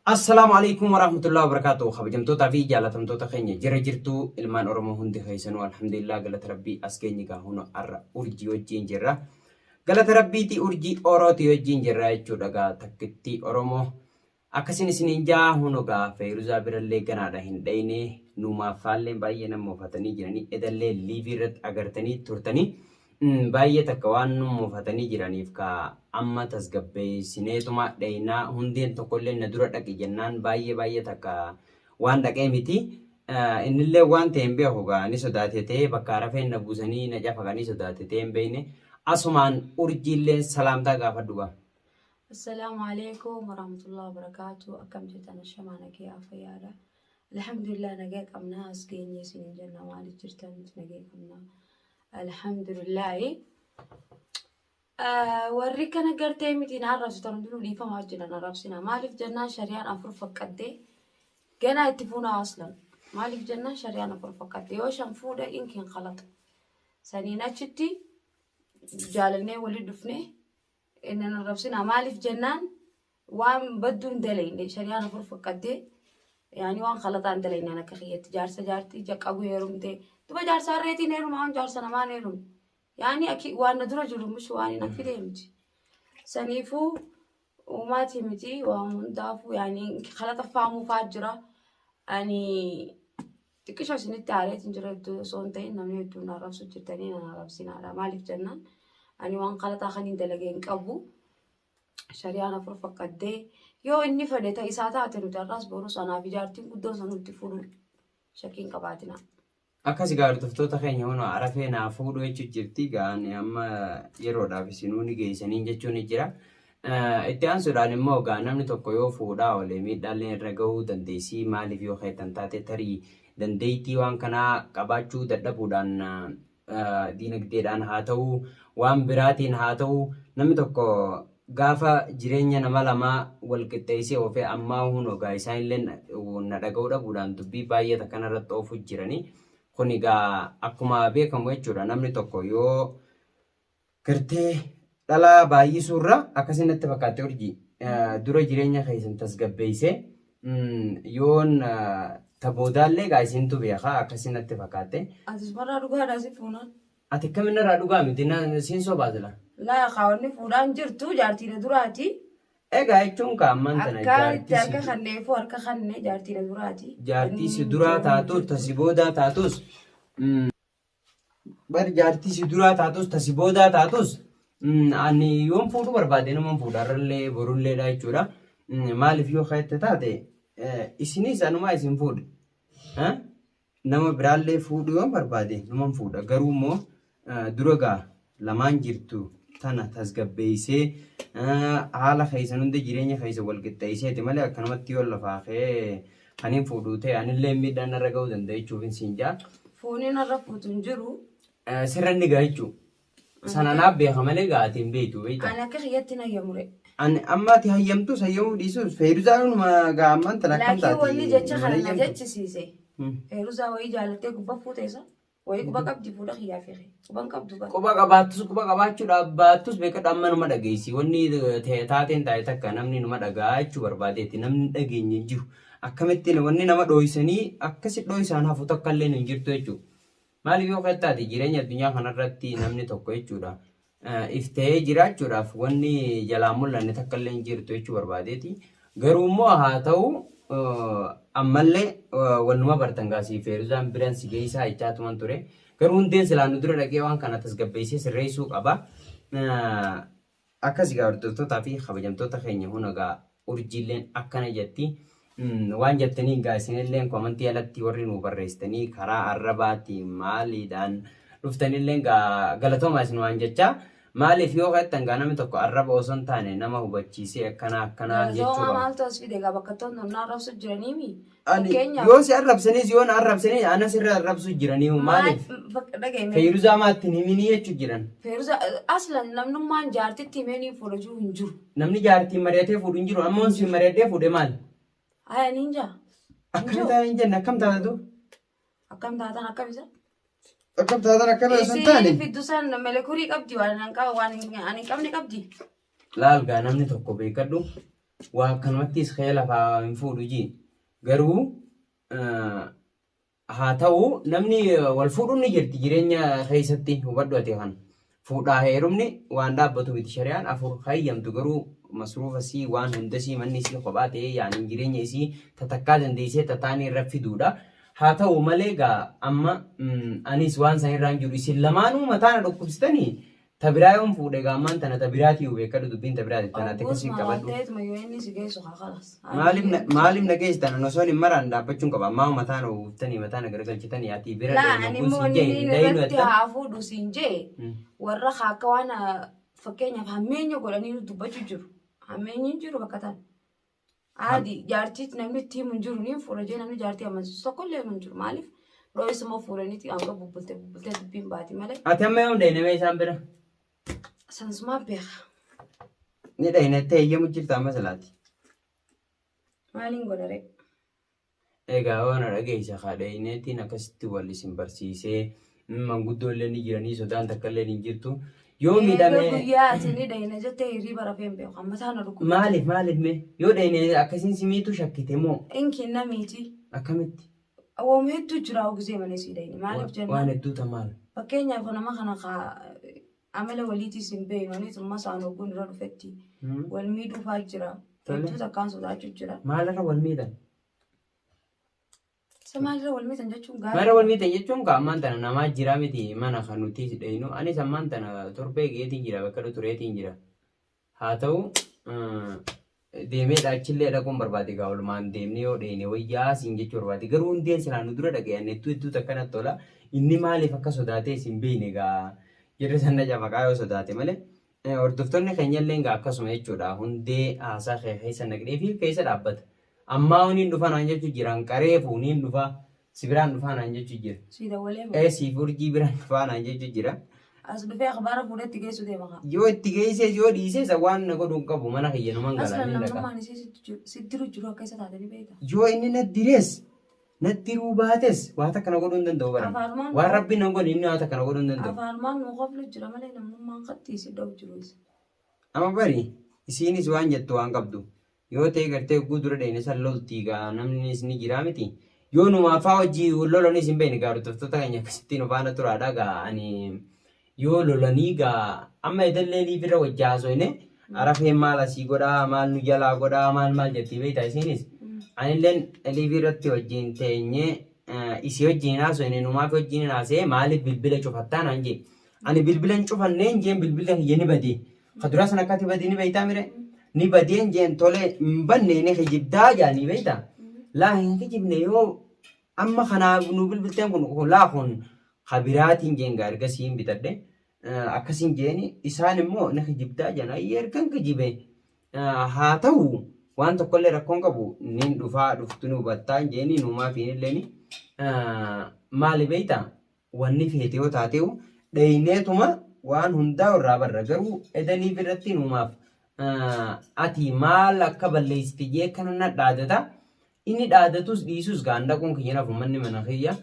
Assalaamu alaikum warahmatullahi wabarakatuh. Kabajamtootaa fi jaalatamtoota keenya jira jirtu ilmaan Oromoo hundi keessanuu alhamdulillah galata rabbii as geenye gaa huna arra urjii wajjiin jirra. Galata rabbiiti urjii Orooti wajjiin jirra jechuudha gaa takkittii Oromoo. Akkasin isiniin jaa huno gaa Feyruzaa birallee ganaadha hin dhayne nuumaaf faalleen baay'ee nama mufatanii jiranii edallee liivii irratti agartanii turtanii. Baay'ee takka waan nu mufatanii jiraniif kaa amma tasgabbeessineetuma dheeynaa hundeen tokkollee na dura dhaqi jennaan baay'ee baay'ee takka waan dhaqee miti. Innillee waan ta'e hin beeku gaa ni sodaate ta'ee bakka rafeen na buusanii na cafaqanii sodaate ta'ee hin beekne. Asumaan urjiilleen salaamtaa gaafadhu gaa. Assalaamu alaikum warahmatullahi wabarakatuh. Akkam jirtan ashamaa nagee fayyaadha. Alhamdulillah nagee qabnaa as geenye isiniin jenna maaliif jirtan nuti nagee qabnaa. Alhamdulillahi. Warri kana gartee miti na arrabsitan hundinuu dhiifama wajjin na arrabsina. Maaliif jennaan shari'aan afur faqqaddee ganaa itti fuunaa aslan. Maaliif jennaan shari'aan afur faqqaddee yoo shan fuudhe inkin kalaxa. Saniin achitti jaalannee walii dhufnee inni na arrabsina. Maaliif jennaan waan badduu hin dalayne shari'aan afur faqqaddee yaani waan kalaxaa hin dalayne akka kiyyatti jaarsa jaartii ija qabu heerumte duba jaarsa harreetiin heeruma waan jaarsa namaan heerume yaani akki waan na dura jiru mishi waan hin fidee miti saniifuu uumaatii miti waan hundaafuu yaani kalaxa faamuu faa jira ani xiqqisho isinitti aareetiin jira hedduu osoo hin ta'in namni hedduun na arrabsu jirtanii na arrabsinaadha maaliif jennaan ani waan kalaxaa kan hin dalagee hin qabu. Shari'aan afur faqqaddee yoo inni fedhe ta isaa taate nuti har'aas borus anaa fi jaartiin guddoo sanuu itti fuudhu shakkii hin qabaatinaa. Akkas egaa hordoftoota keenya hunoo arafee naa fuudhu jechu jirti gaan amma yeroodhaaf isinuu ni geessaniin jechuun ni jira. Itti aansuudhaan immoo egaa namni tokko yoo fuudhaa oole miidhaalleen irra gahuu dandeessi maaliif yoo keetan taate tarii dandeettii waan kanaa qabaachuu dadhabuudhaan diinagdeedhaan haa ta'u, waan biraatiin haa ta'u, namni tokko gaafa jireenya nama lamaa wal qixxeessee oofee ammaa hunoo gaa isaanillee na dhaga'uu dhabuudhaan dubbii baay'ee takka narratti oofu jirani. Kun egaa akkuma beekamu jechuudha namni tokko yoo Gartee dhalaa baay'isuurra akkasii natti fakkaatte urjii. Dura jireenya keessan tasgabbeessee yoon ta boodaallee egaa isintu beeka akkasii natti fakkaatte. Atis marraa dhugaadhaa si fuunaan. Ati akkamiin irraa dhugaa miti siin sobaa sila. Laa kaawwanni fuudhaan jirtu jaartiidha duraati. Egaa jechuun kaa ammaan tana Akka itti jaartii harka si kanneefuu harka kanne jaartiidha duraati. jaartii si duraa taatus ta si boodaa taatus Bar jaartii si duraa taatus ta si boodaa taatus ani yoon fuudhuu barbaade naman fuudha har'allee borulleedha jechuudha. Maaliif yoo keette taate isinis anumaa isin fuudhe. Nama biraallee fuudhuu yoon barbaade numan fuudha garuu immoo dura gaa lamaan jirtu tana tasgabbeessee haala keessan hunda jireenya keessa wal qixxeesseeti malee akkanumatti yoo lafaa ka'ee kan hin fuudhu ta'e anillee miidhaan narra ga'uu danda'a jechuufin siin ja'a. Fuunii narra fuutu hin jiru. Sirra inni ga'a jechuudha. Sana naaf beeka malee ga'a ati hin beektu beekta. Ani akka kiyyatti hin hayyamure. Ani amma ati hayyamtus hayyamuu dhiisus Feeruzaan gaa ammaan tana akkam Laakiin taati wanni jecha hin kana na hayyamtu. jechisiise. Feeruzaa wayii jaalattee gubba fuute isa. Wayii quba qabdi fuula kiyyaa fi kee. Quba hin qabdu bara. Quba qabaattus quba qabaachuu baattus beekadhu amma numa dhageessi. Wanni ta'e taateen taa'e takka namni numa dhagaa jechuu barbaadeetti namni hin dhageenye hin jiru. Akkamittiin wanni nama dhooysanii akkasi dhooysaan hafu takka illee hin jirtu jechuudha. Maaliif yoo kettaati jireenya addunyaa kanarratti namni tokko jechuudha. If ta'ee jiraachuudhaaf wanni jalaa mul'anne takka illee hin jirtu jechuu barbaadeeti. Garuu immoo haa ta'u ammallee wannuma bartan gaa si Feeruzaan biran si geessaa jechaa tuman ture. Garuu hundeen silaa nu dura dhaqee waan kana tasgabbeessee sirreessuu qaba. Akkas egaa hordoftootaa fi kabajamtoota keenya huna egaa urjiilleen akkana jetti. Waan jettanii egaa isinilleen komantii alatti warri nuu barreessitanii karaa arrabaatiin maaliidhaan dhuftanilleen egaa galatoomaa isin waan jechaa. Maaliif yoo jettan egaa namni tokko arraba osoo hin taane nama hubachiisee akkanaa akkanaa jechuu Galatoomaa qaba. maaltu as fide egaa bakka toon na arrabsu jiraniimi. Ani Fakkeenyaaf yoo si arrabsanis yoo na arrabsanis ana sirra arrabsu jiranii maal maaliif? dhaga'ime. Feeruzaa maatti hin himinii jechuu jiran. Feeruza aslan namnummaan jaartitti himee ni fuudhachuu hin jiru. Namni jaartiin mari'atee fuudhu hin jiru. Amma si mari'adhee fuudhe maali? Haya niin jaa. Hin Akkam jiru. taatan hin jenne akkam taatatu? Akkam taatan akkam isa? Akkam taatan akkana osoo hin taane. Isiin fiddu san melekurii qabdi waan hin qaba waan hin ani hin qabne qabdi. Laal gaa namni tokko beekadhu. Waa akkanumattis kee lafaa hin fuudhu jii. Garuu haa ta'u namni wal fuudhuun ni jirti jireenya keessatti hubadhu ati kan. Fuudhaa heerumni waan dhaabbatu miti shari'aan afur hayyamtu garuu masruufa sii waan hunda sii manni sii kophaa ta'ee yaani jireenya isii tatakkaa dandeessee tataanii irra fiduudha. Haa ta'u malee gaa amma anis waan san irraan jiru isin lamaanuu mataa na dhukkubsitanii ta biraa yoon fuudhe gaa ammaan tana ta biraatii beekadhu dubbiin ta biraati tana ati Ogguus akkasii qabadhu. maraateetuma yoo inni si geessu haa kalas. Maaliif na maaliif na geessitan ani osoon hin maraan dhaabbachuun qaba ammaa mataa na uwwiftanii mataa na garagalchitanii ati bira Laa deema ani kun immoo siin jee inni hin dayinu irratti jetta. haa fuudhu siin jee warra haa akka waan fakkeenyaaf hammeenya godhanii nu dubbachuu jiru. Hammeenyi hin jiru bakka tana. Haadi jaartii namni itti himu hin jiru ni fuudha jee namni jaartii amansiisu tokkollee hin jiru. Maaliif dho'isuma fuudhaniiti hanga bubbultee bubbultee dubbiin baati malee. Ati amma yoom dhayne isaan bira? Sansumaa beeka. Ni dhaynettee eeyyamu jirta amma silaati. Maaliin godharee? Egaa yoo na dhageessa kaa dhayneetiin akkasitti wal isin barsiisee manguddoo illee ni jiranii sodaan takka illee hin jirtu. Yoo Eega miidhame guyyaa ati ni dhayna jettee hirriiba rafee hin beeku. Amma isaan na dhukkuba. Maaliif maaliif mee yoo dhayne akkasiin si miitu shakkite moo Inki namiiti. akkamitti? Wooma hedduu jira gisee malee sii dhayne. Maaliif Waan jennaan hedduu tamaal. Fakkeenyaaf nama kana kaa amala waliitiis hin beeknu. Anis umma isaan hogguun dura dhufetti wal miidhuu fa'aa jira. Tole. Hedduu takkaan sodaachuu jira. Maalirra wal miidhan? Isa maalirra wal miidhan jechuun Maalirra gaarii. wal miidhan jechuun ka ammaan tana namaa jira miti mana kan nuti dhaynu. Anis ammaan tana torbee geetiin jira bakka tureetiin jira. Haa ta'u deemee achillee dhaquun barbaade gaa oolmaan deemnee yoo dhayne wayyaa siin jechuu barbaade. Garuu hundeen silaa nu dura dhaqee ani hedduu hedduu takkanatti tola. Inni maaliif akka sodaatee isin beekne gaa jirri sana cafaqaa yoo sodaate malee. Hordoftoonni keenya illee gaa akkasuma jechuudha. Hundee haasaa kee keessa naqnee fi keessa dhaabbata. Ammaa huniin dhufa naan jechuu jiran qaree fuuniin dhufa si biraan dhufaa naan jechuu jira. Sii dawwalee moo? Ee siif urjii biraan dhufaa naan jechuu jira. As dhufee akhbaara fuudhee itti geessu deema kaa. Yoo itti geessees yoo dhiisees waan na godhu hin qabu mana kiyya numan gala Aslan ni dhaqa. namnummaan isii sitti diru jiru akka isa taate ni beekta. Yoo inni na direes na diruu baates waa takka na godhuu hin danda'u bara. Afaanumaan Waan rabbiin na godhe inni waa takka na godhuu hin danda'u. Afaanumaan nu qoflu jira malee namnummaan qaxxii si dha'u jiru isa. Amma bari isiinis waan jettu waan qabdu. Yoo ta'e gartee hogguu dura dhayne san loltii gaa namnis ni jiraa miti. Yoo numaa faa hojii lolanis hin beekne gaa hordoftoota keenya akkasitti nu faana turaadha gaa ani yoo lolanii gaa amma edallee liifirra wajji haasoyne arafeen maal asii godhaa maal nu jalaa godhaa maal maal jettii beektaa isiinis. Anilleen liifii irratti wajjin teenyee isii wajjin hin haasoyne numaaf wajjin hin haasa'e maaliif bilbila cufattaa naan jee. Ani bilbila hin cufanneen jeen bilbilli kiyya ni badee. Ka duraa san akkatti badee ni beektaa mire? Ni badeen jeen tolee hin banne ni kijibdaa jaanii beektaa? Laa hin kijibne yoo amma kanaa nu bilbilteen kun laa kun ka biraatiin jeen gaa ergasii hin bitadhe. Akkasiin jeeni isaan immoo ni kijibdaa jaan ayyee ergan kijibe haa ta'u waan tokkollee rakkoon qabu nin dhufaa dhuftu ni hubattaa jeeni nuumaa fi illee maali beektaa? Wanni feete yoo taateehu dheyneetuma waan hundaa irraa barra garuu eda live irratti numaaf ati maal akka balleessite jee kana na dhaadata inni dhaadatus dhiisus gaan dhaquun kiyya nafu manni mana kiyya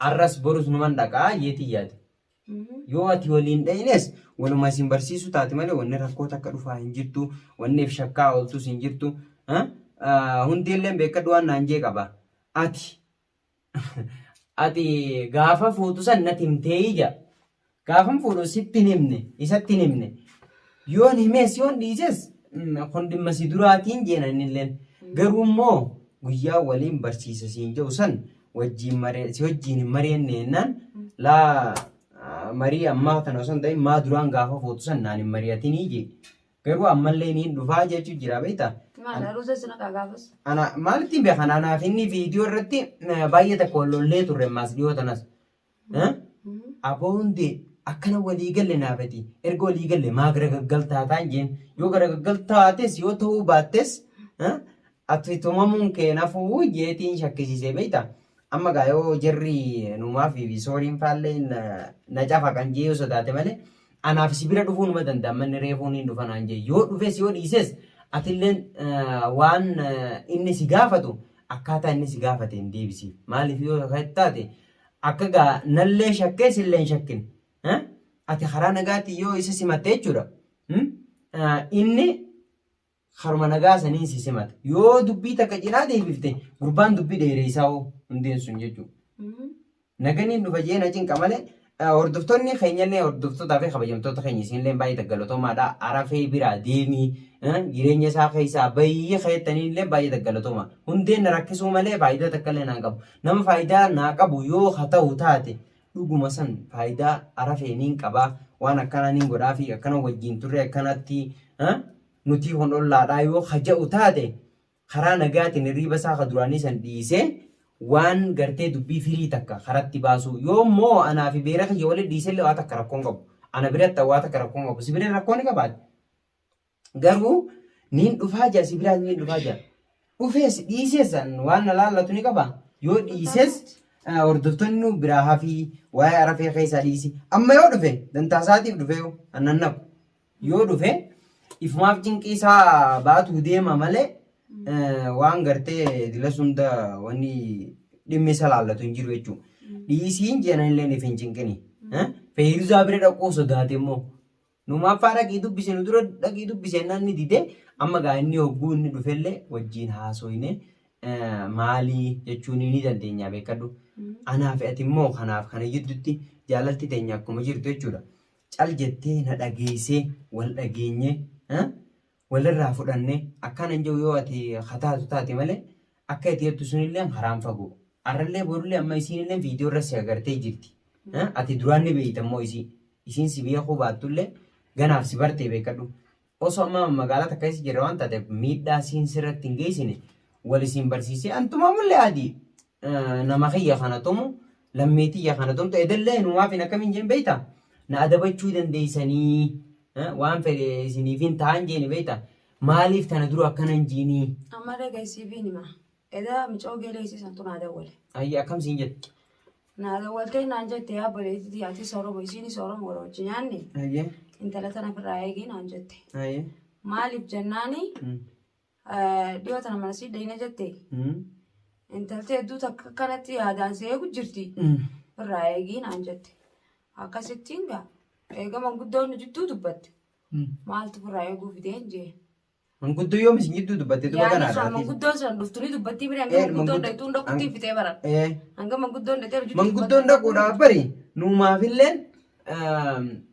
arras borus numan dhaqaa jeetii yaade yoo ati waliin dheynes waluma isin barsiisuu taate malee wanni rakkoo takka dhufaa hin jirtu wanni if shakkaa ooltus hin jirtu hundeelleen beekadhu waan naan jee qaba ati Ati gaafa fuutu san natti himtee ija. Gaafan fuudhu sitti hin himne, isatti hin himne. Yoon himees yoon dhiises kun dhimma si duraatiin jeena innilleen. Garuu immoo guyyaa waliin barsiisa siin jedhu san wajjiin maree si wajjiin hin mari'anne jennaan laa marii ammaa kana osoo hin ta'in maa duraan gaafa fuutu san naan hin mari'atinii jee. Garuu ammallee niin dhufaa jechuu jira beektaa? Maal aruusa si naqaa gaafas? Ana maalittiin beekan anaaf inni viidiyoo irratti baay'ee takka wal lollee turre ammaas dhiyoo tanas. Eh? Aboo hundi akkana walii galle naafati erga walii galle maa garagaggaltaa taan jeen yoo garagaggaltaates yoo ta'uu baattes eh, ati tumamuun kee nafuu jeetiin shakkisiisee beektaa? Amma gaa yoo jarri numaa fi sooriin faallee na cafaqan jee yoo sodaate malee anaaf si bira dhufuu numa danda'a manni reefuu niin dhufa naan jee yoo dhufes yoo dhiises atilleen waan inni si gaafatu akkaataa inni si gaafate hin deebisiif maaliif yoo taate akka gaa nallee shakkee sillee hin shakkin ati karaa nagaatiin yoo isa simatte jechuudha inni. Karuma nagaa saniin si simata. Yoo dubbii takka cinaa deebifte gurbaan dubbii dheereessaa hoo hundeen sun jechuudha. Naganiin dhufa jee na cinqa malee hordoftoonni keenyallee hordoftootaa fi kabajamtoota keenya isinillee baay'ee galatoomaadha. Arafee biraa deemii jireenya isaa keessaa bayyee keettaniillee baay'ee galatooma. Hundeen na rakkisuu malee faayidaa takka illee naan qabu. Nama faayidaa naa qabu yoo haa ta'u taate dhuguma san faayidaa arafee niin qabaa waan akkanaa niin godhaa fi akkana wajjin turre akkanatti nutii kun ollaadhaa yoo haja'u taate karaa nagaatiin hirriiba isaa ka duraanii san dhiisee waan gartee dubbii firii takka karatti baasuu yoo immoo anaa fi beera kiyya walitti dhiisellee waa takka rakkoon qabu ana biratti waa takka rakkoon qabu si bira rakkoo ni qabaate garuu niin dhufaa jira si biraas niin dhufaa jira dhufees dhiisees waan na laallatu ni qaba yoo dhiisees hordoftoonni nu biraa hafii waa'ee arafee keessaa dhiisi amma yoo dhufe dantaa isaatiif dhufee annan naqu Yoo dhufe ifumaaf cinqii isaa baatuu deema malee waan gartee dilas hunda wanni dhimmi isa laallatu hin jiru jechuudha. Dhiisiin jeenan illee if hin cinqini. Feeruzaa bira dhaquu sodaate immoo. Numaaf faa dhaqii dubbise nu dura dhaqii dubbise jennaan ni dide amma gaa inni hogguu inni dhufellee wajjin haasoyne maalii jechuun ni dandeenya beekadhu. Anaa fi ati immoo kanaaf kana jidduutti jaalalti teenya akkuma jirtu jechuudha. Cal jettee na dhageessee wal dhageenyee walirraa fudhannee akkana hin jiru yoo ati kataatu taate malee akka itti jettu sunillee karaan fagoo. Arrallee borullee amma isiinillee viidiyoo irra si agartee jirti. Ati duraan ni beekta immoo isii. Isiin si beekuu baattullee ganaaf si bartee beekadhu. Osoo amma magaalaa takka keessa jirra waan taateef miidhaa siin sirratti hin geessine wal isin barsiisee antumamullee adii nama kiyya kana tumu lammii tiyya kana tumtu edallee numaaf hin akkamiin jeen beekta na adabachuu dandeessanii waan fedhe isiniif hin ta'an jeeni beekta maaliif tana dura akkana hin jiinii. Amma dhageessii fi nima. Edaa micoo geelee isii santu naa dawwale. Ayyi akkam siin jette. Naa dawwaltee naan jette yaa obboleettii atis Oromo isiinis Oromo wal wajji nyaanne Ayyee. intala tana ofirraa eegii naan jette. Ayyee. Maaliif jennaani dhiyoo tana mana sii dhayna jette intalti hedduu takka akkanatti yaadaan si eegu jirti ofirraa eegii naan jette. Akkasittiin gaa eega manguddoonni jidduu dubbatte maaltu ofirraa eeguu fideen jee. Manguddoo yoom isin jidduu dubbatte duba Yaani ganaadha. isaa manguddoon san dhuftu ni dubbattii bire hanga manguddoon dhayxuun dhaqutti fixee baran. Hanga manguddoon dhayxee hojii Manguddoon dhaquudhaaf bari nuumaafilleen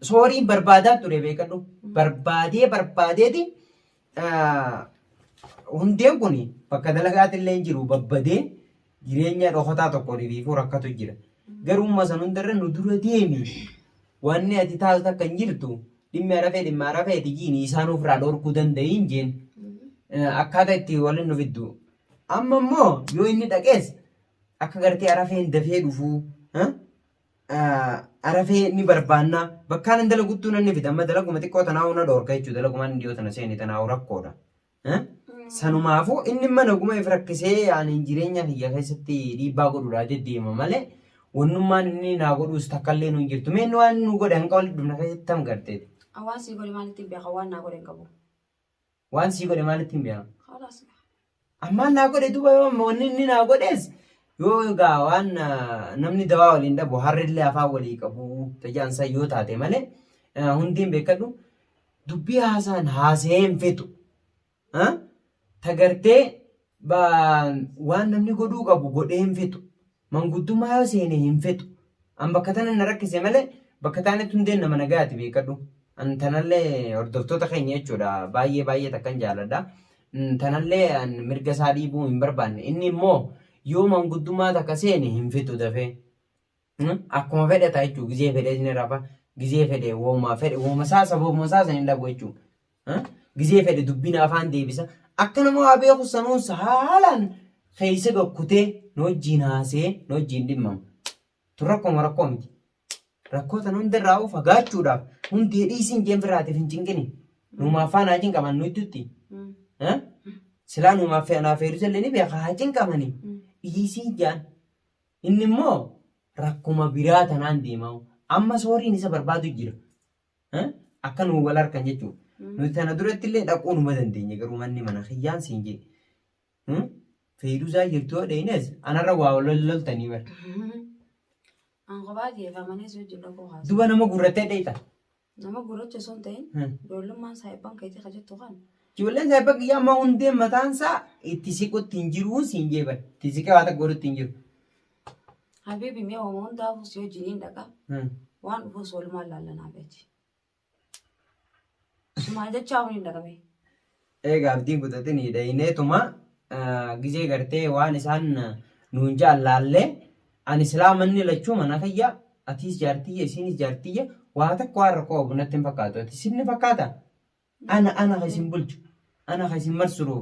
sooriin barbaadaa ture beekadhu. Barbaadee barbaadeeti hundeen kun bakka dalagaatillee hin jiru babbadee jireenya dhokataa tokko rifiifuu rakkatu jira. Garuu amma san hundarra nu dura deemi. Wanni ati taatu takka hin jirtu. Dhimmi arafee dhimma arafeeti jiini isaan ofirraa dhorkuu danda'iin jeen. Akkaataa itti waliin nu fiddu. Amma immoo yoo inni dhaqees akka gartee arafeen dafee dhufuu arafee ni barbaannaa bakkaan hin dalaguttuu nan ni fida amma dalaguma xiqqoo tanaa na dhorka jechuudha dalagumaan dhiyoo tana seene tanaa rakkoodha. Sanumaafuu inni mana guma if rakkisee ani jireenya kiyya keessatti dhiibbaa godhuudhaa deddeema malee wannummaan inni naa godhuus takkallee nu hin jirtu. Mee inni waan inni nu godhe hanga walitti dhufna keessatti tam garteeti. Waan sii godhe maalitti hin beeka waan naa godhe hin qabu. Waan sii godhe maalitti hin beeka. Khalaas. Ammaan naa godhe duuba yoo amma wanni inni naa godhes yoo egaa waan namni dawaa waliin dhabu harrillee afaan walii qabu tajaan san yoo taate malee hundeen beekadhu dubbii haasaan haasa'ee hin fixu. Ta gartee waan namni godhuu qabu godhee hin fixu. Manguddummaa yoo seene hin fixu. An bakka tana na rakkise malee bakka taanetti hundeen nama nagayaati beekadhu. An tanallee hordoftoota keenya jechuudha baay'ee baay'ee takkan jaaladha. Tanallee an mirga isaa dhiibuu hin barbaanne. Inni immoo yoo manguddummaa takka seene hin fixu dafee. Akkuma fedhe ta'a jechuudha. Gizee fedhe ni rafa. Gizee fedhe wooma fedhe wooma isaa sababuma isaa san hin dhabu jechuudha. Gizee fedhe dubbina afaan deebisa. Akka nama waa beeku sanuun haalaan keessa gakkutee nu wajjin haasee nu wajjin dhimmama. Tun rakkoo rakkoo miti. Rakkoo tan hundarraa fagaachuudhaaf hundee dhiisiin jeen firraatiif hin cinqini. Numaaf faana haa cinqaman nu idduutti. Silaa numaaf anaaf feerusallee ni beeka haa cinqamani. Dhiisiin jaan. Inni immoo rakkuma biraa tanaan deema. Amma sooriin isa barbaadu jira. Akka nu wal harkan jechuudha. Nuti tana duratti illee dhaquu numa dandeenya garuu manni mana kiyyaan siin jee. Feeruzaa jirtu yoo dheeynes anarra waa wal loltanii bara. An kophaa jeefamanii si wajjin dhaquu kaasa. Duba nama gurrattee dheeyta. Nama gurracha osoo hin ta'in ijoollummaan saahibban keetii ka jettu kan. Ijoolleen saahiba kiyyaa amma hundeen mataan isaa itti siqutti hin jiru siin jee bara. Itti siqee waa takka godhutti hin jiru. Habiibi mee hooma hundaafuu si wajjiniin dhaqa. Waan dhufuus walumaan laallanaa beeti. Sumaa jechaa waliin dhaqame. Egaa abdiin kutatin hidhayineetuma gizee gartee waan isaan nuun ja'an laallee ani silaa manni lachuu mana kiyya atiis jaartiyya isiinis jaartiyya waa takka waan rakkoo qabu natti hin fakkaatu ati sinni fakkaata ana ana ka isin bulchu ana ka isin marsuruu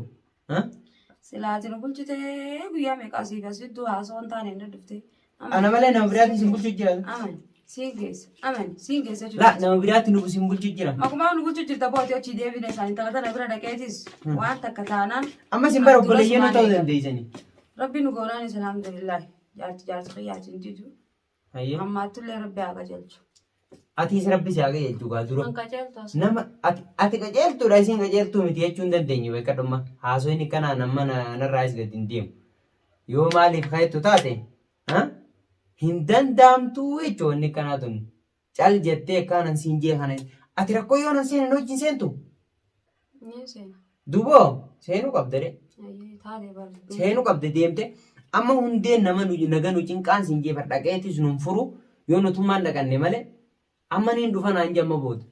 Silaa ati nu bulchitee guyyaa meeqa asii fi asitti haasoo hin taane inni dhufte. Ana malee nama biraatti isin bulchu jira. Aman siin geessa. Aman siin geessa La nama biraatti nu isin bulchu jira. Makumaa nu bulchu jirta booti achii deebine isaan intala tana bira dhaqeetis waan takka taanaan. Amma isin bara obboleeyyan ta'uu dandeessanii. Rabbi nu goonaanis alhamdulillah. Jaarti jaarti kiyyaatiin didu. Hayyee. Ammaatullee rabbi haa qajeelchu. Atiis rabbi si haa qajeelchu gaa dura. An qajeeltu as. Nama ati ati qajeeltuudha isiin qajeeltuu miti jechuu hin dandeenyu beekadhumma. Haasoyni kanaan amma narraayis gadi hin deemu. Yoo maaliif ka'ettu taate ha? Hin danda'amtuu jechuun wanni akkanaa tun. Cal jettee akkaanan siin jee kana. Ati rakkoo yoo nan seene wajjin seentu? Ni seena. Duboo seenuu qabda ree. Ayyee taatee bar. Seenuu qabda deemte. Amma hundeen nama nu naga nu cinqaan siin jee bar dhaqeetis nun furu yoo nutummaan dhaqanne malee amma niin dhufa naan jee amma booda.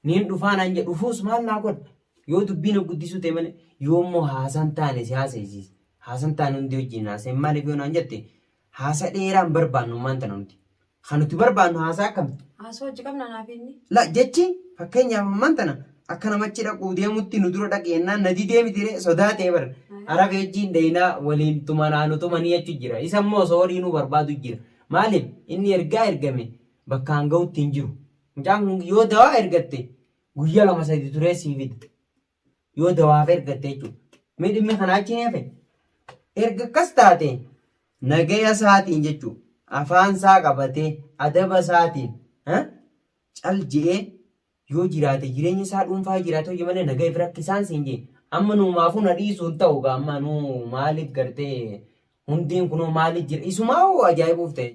Niin dhufaa naan jee dhufuus maal naa godha? Yoo dubbii na guddisuu ta'e malee yoo immoo haasaan taane si haasaysiisa. Haasaan taane hundi wajjin haasa'in maaliif yoo naan jette haasa dheeraa hin barbaannu ammaan tana nuti. Kan nuti barbaannu haasaa akkami? Haasoo hojii qabna naaf inni. La jechi fakkeenyaaf ammaan tana akka namachi dhaquu deemutti nu dura dhaqi jennaan na didee miti ree sodaa ta'e bara. Arafe wajjin dheeyinaa waliin tumanaa nu tumanii jechu jira. Isa immoo osoo horii nu barbaadu jira. Maaliif inni ergaa ergame bakkaan ga'utti hin jiru. Mucaan kun yoo dawaa ergatte guyyaa lama sadi turee sii fida. Yoo dawaaf ergatte jechuudha. Mee dhimmi kanaa achi ni hafe. Erga akkas taate nagaya isaatiin jechuudha. Afaan isaa qabatee adaba isaatiin cal je'ee yoo jiraate jireenya isaa dhuunfaa jiraate hojii malee nagaya fi rakkisaan siin jee. Amma nuumaafuu na dhiisuu hin ta'u gaa amma nuu maaliif gartee hundeen kunoo maaliif jira isumaa hoo ajaa'ibuuf ta'e.